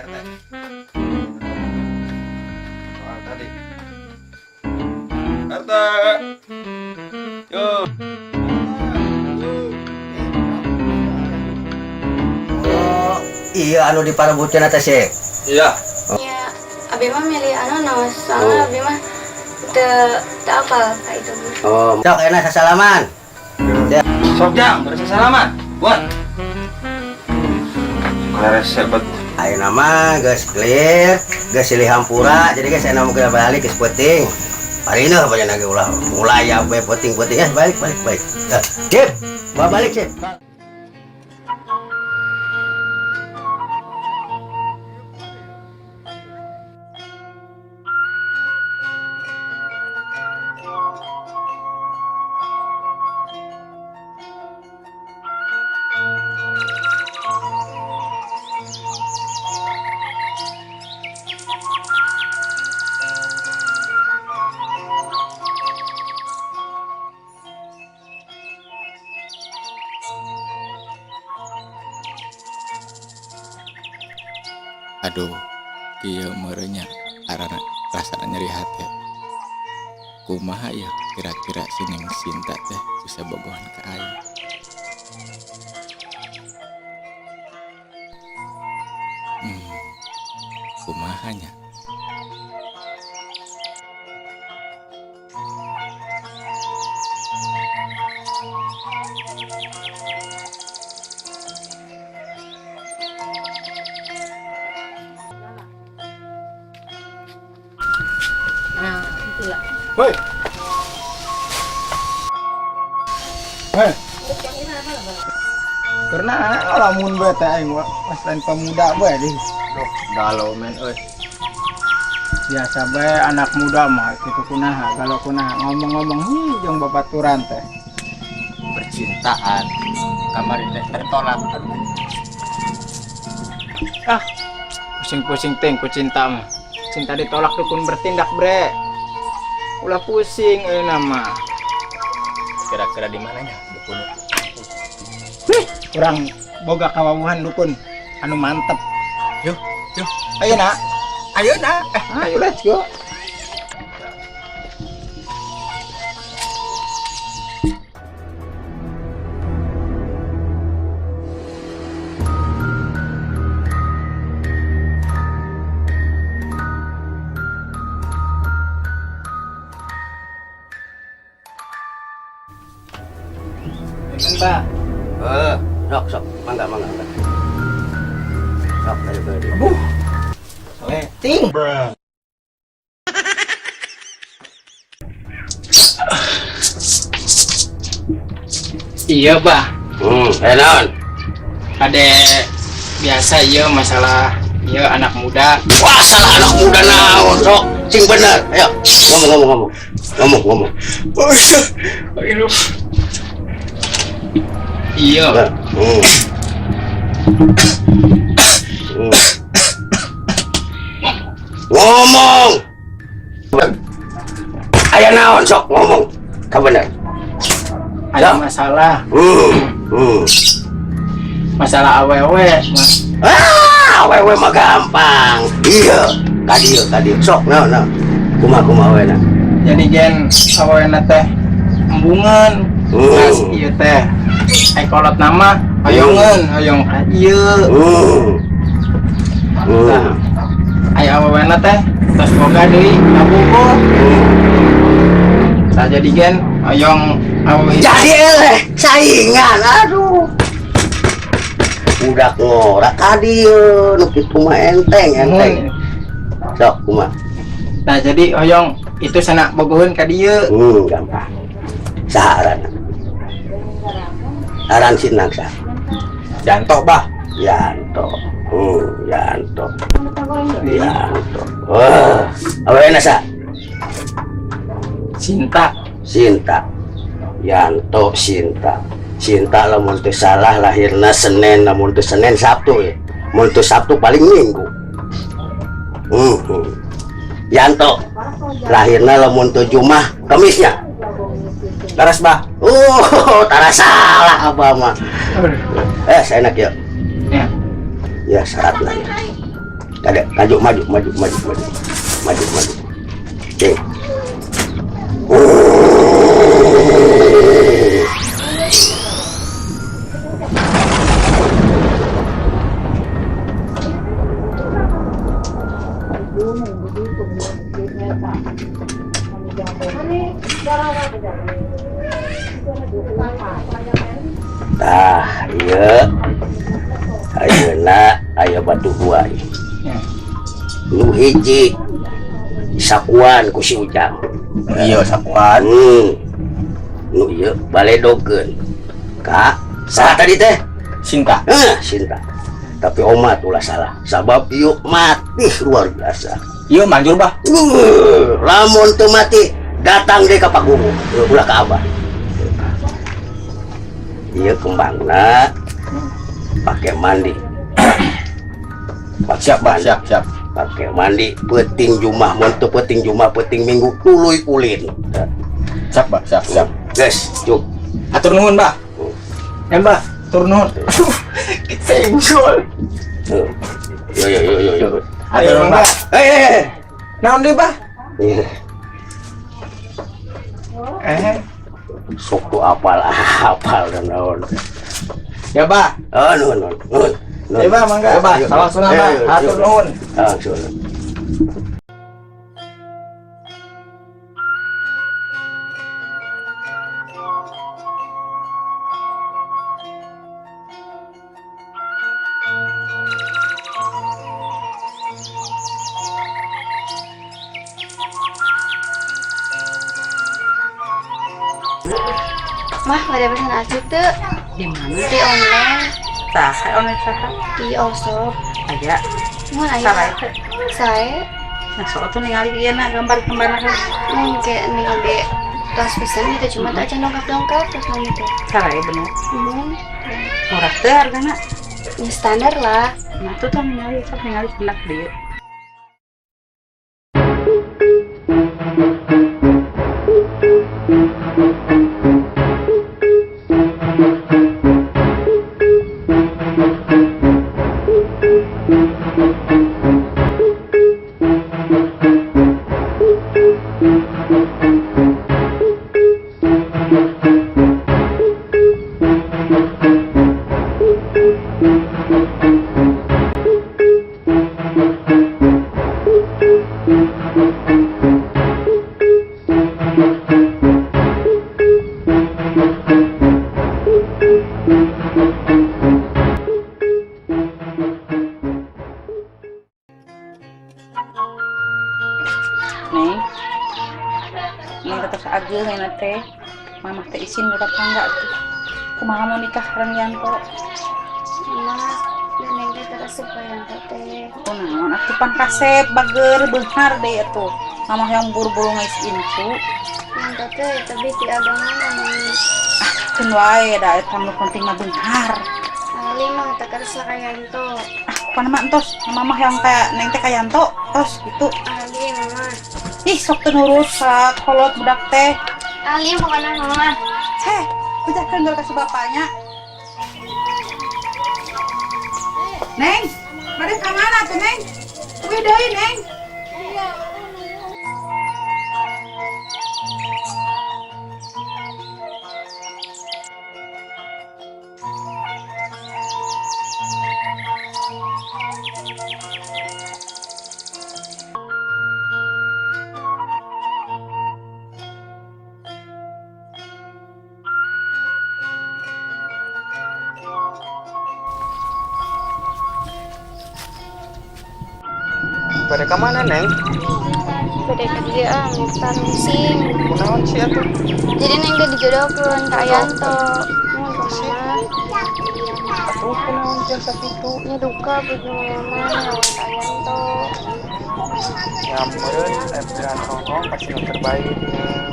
RT. Soal tadi. RT. Yo. Oh, iya, anu diparebutkeun teh sih. Iya. Ya, abi mah milih anu naos, soalnya abi mah teu teu apal ka itu mah. Oh, sok enak sasalaman. Sok jang, bersalaman. Buat. Resep bet. Ayeuna mah geus clear, geus silih hampura, jadi geus enak mungkin balik geus penting. Parina banyak lagi ulah mulai ya we penting-penting ya balik balik balik. Eh, Sip, bawa balik sip. Aduh, kieu meureun nya arana rasana nyeri hate. Kumaha ya kira-kira si Neng Sinta teh bisa bogohan ka aing? Kumaha nya? Nah, itulah. Woi. Hei. Karena lamun bae teh aing was lain pemuda bae di. Duh, galau men euy. Biasa bae anak muda mah kitu kunaha, galau kunaha ngomong-ngomong hi jeung babaturan teh. Percintaan kamari teh tertolak. Aduh. Ah, pusing-pusing teh ku cinta mah. Cinta ditolak dukun bertindak, bre. Ulah pusing euy nama. Kira-kira di mananya dukun? Wih, urang boga kawawuhan dukun anu mantep. Yuk, yuk. Ayo nak. Ayo nak. Ayo let's go. Mbak. Eh, sok sok, mangga mangga mangga. Sok dari dari. Aduh. Ting. Iya, Bah. Naon? Ade biasa iya masalah iya anak muda. Wah, salah anak muda naon, sok. Sing bener. Ayo, ngomong ngomong ngomong. Ngomong ngomong. Oh, iya. Iya. Nah. Ngomong. Aya naon sok ngomong. Ka bener. Ada masalah. Masalah awewe, Mas. Ah, awewe mah gampang. Iya, ka dieu, ka dieu. Sok naon naon. Kumaha kumaha awena? Jadi gen awena teh embungan. Mas ieu teh. Ai kolot nama hoyongeun, hoyong ka ieu. Tah, ai awewena teh tos boga deui kabogoh. Tah jadi gen hoyong awewe. Jadi eleh saingan, aduh. Budak ngora ka dieu nu kitu mah enteng enteng. Sok kumaha? Nah jadi hoyong itu sana bogoheun ka dieu. Gampang. Saha aranna? Aran sinang saha? Yanto, Bah. Yanto. Yanto. Yanto. Wah, awena sa? Sinta. Sinta. Yanto Sinta. Sinta lamun teu salah lahirna Senin, lamun teu Senin Sabtu ya. Mun teu Sabtu paling Minggu. Yanto lahirna lamun teu Jumat, Kamisnya. Laras, Bah. Oh, tara salah abah mah. Saya enak ya. Ya. Ya, syaratna ya. Ada, maju, maju, maju, maju, maju. Maju, maju. Oke. Tah, iya. Ayeuna aya batu dua ieu. Nu hiji sakuan ku si Ujang. Iya, sakuan. Nu ieu baledogeun. Ka, saha tadi teh? Sinta. Heh, Sinta. Tapi omat ulah salah. Sabab ieu mati luar biasa. Iya, manjur, Bah. Lamun teu mati datang deui ka Pak Guru. Ulah ka Abah. Ieu kembangna pakai mandi. Pakai Siap, Bah, mandi. siap, siap. Pakai mandi peuting Jumat, mun teu peuting Jumat, peuting Minggu tuluy ulin. Siap, Bah, siap, siap. Geus, cuk. Atur nuhun, Bah. Ya, Bah, atur nuhun. Aduh, senggol. Tuh. Yo yo yo yo yo. Atur nuhun, Bah. Eh, eh, eh. Naon deui, Bah? Iya. Eh, Sok tuh apal apal dan naon. Ya, Bah. Oh, nuhun, nuhun, nuhun. Nuhun. Ya, Bah, mangga. Ya, Bah, Ayo. salah Bah. Ayo, ayo, Atur ayo. nuhun. Langsung. Mah, bade pesan asup teu? Di mana? Di online. Tah, online saha? Di Osop. Aya. Mun aya. Sarai teh. Sae. Nah, sok atuh ningali ieu na gambar-gambarna kan. Neng kayak neng oge tos pisan gitu, cuma tak can dongkap-dongkap terus nang gitu. Sarai bener. Mun Murah teh hargana. Ya standar lah. Nah, tuh tuh ningali sok ningali benak dieu. Neng, neng tetep ageng ya teh. Mamah teh isin ka tetangga tuh. Kumaha mau nikah sareng Yanto? Mah, neng teh terus supaya Yanto teh. Kunaon atuh pan kasep bager beunghar deui atuh. Mamah yang buru-buru ngais incu. Yanto teh tapi ti agama neng. Ah, keun wae da eta nu penting mah beunghar. Ali mah teu kersa ka Yanto. Ah, pan mah entos mamah yang kayak neng teh ka Yanto tos gitu. Ali mama. Ih, sok teu nurut ka kolot budak teh. Ali pokoknya mama. Heh, udah kan ka si bapaknya. Neng, bade ka mana tuh, Neng? Uih deui, Neng. Bade ka mana, Neng? Bade ka dieu ah, ngitar musing. Kunaon sih atuh? Jadi neng teh dijodohkeun ka Yanto. Mun kumaha? Atuh kunaon jasa kitu? Nya duka bagi mama lawan ka Yanto. Ya meureun pilihan orang tua pasti nu terbaik, Neng.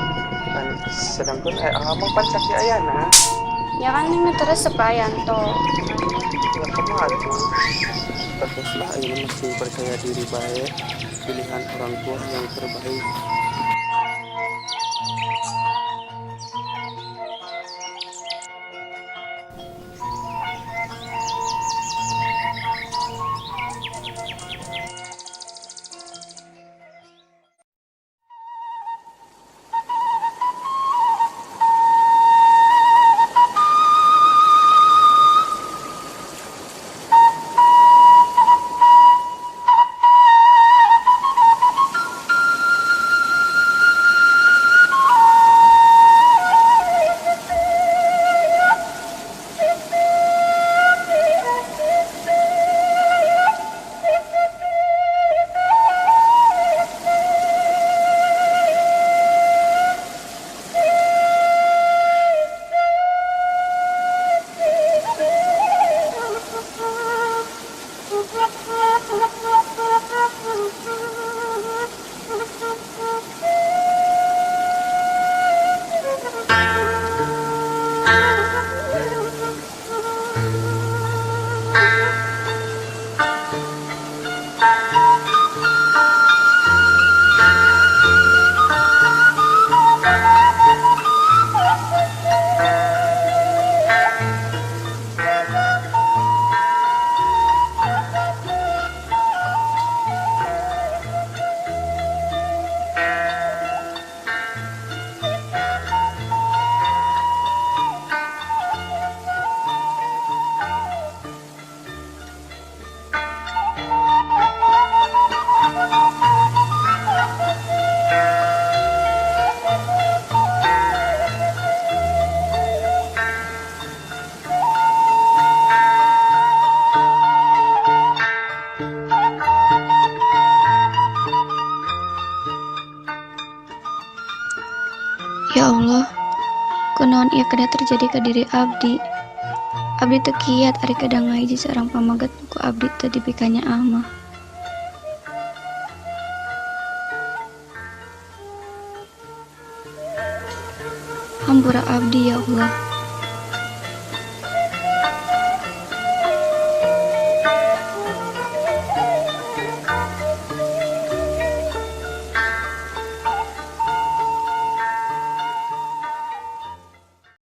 Kan sedangkan mah pan sakieu ayana. Ya kan neng terus ka Yanto. Ya kumaha atuh? Teruslah ini masih percaya diri baik, pilihan orang tua yang terbaik. Ya Allah, kunaon ieu kedah terjadi ka diri abdi. Abdi teu kiat ari kedah ngahiji seorang pamagat ku abdi teu dipikanya mah. Hampura abdi ya Allah.